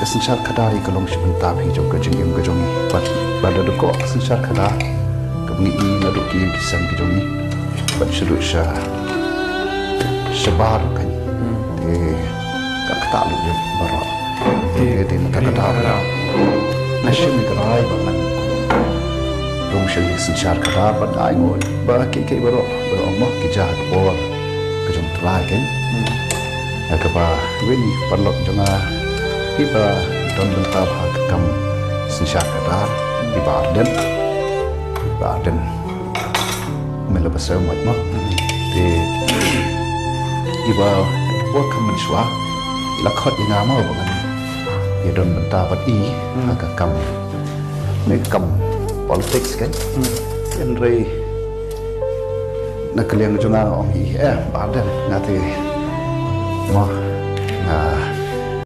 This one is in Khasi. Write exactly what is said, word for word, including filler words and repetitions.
Ka synshar khadar hi ka long shi bynta phi jong ka jingim ka jong ngi. Bad, bad lada ko ka synshar khadar, ka ngi i naduh ki ïing ki sem ki jong ngi, bad sha duh sha shabar kan. Te ka kata lu jong baroh. Te te na ka kata ka na shim ka rai ba ngan rung sha ngi synshar khadar bad ai ngut ba ki ki baroh ba ong mo ki ja ka por ka jong Trai kan. Ïa kaba win paralok jong nga kiba don bynta ha ka kam synshar khadar, i Bah Ardent, i Bah Ardent. Me la ba sew mo. Te i ba por kam mynshuwa la khot ïa nga mo ba ngan ïa don bynta bad i ha ka kam, ne kam politics kan. Hynrei na ka liang jong nga ong i, eh, Bah Ardent, nga te mo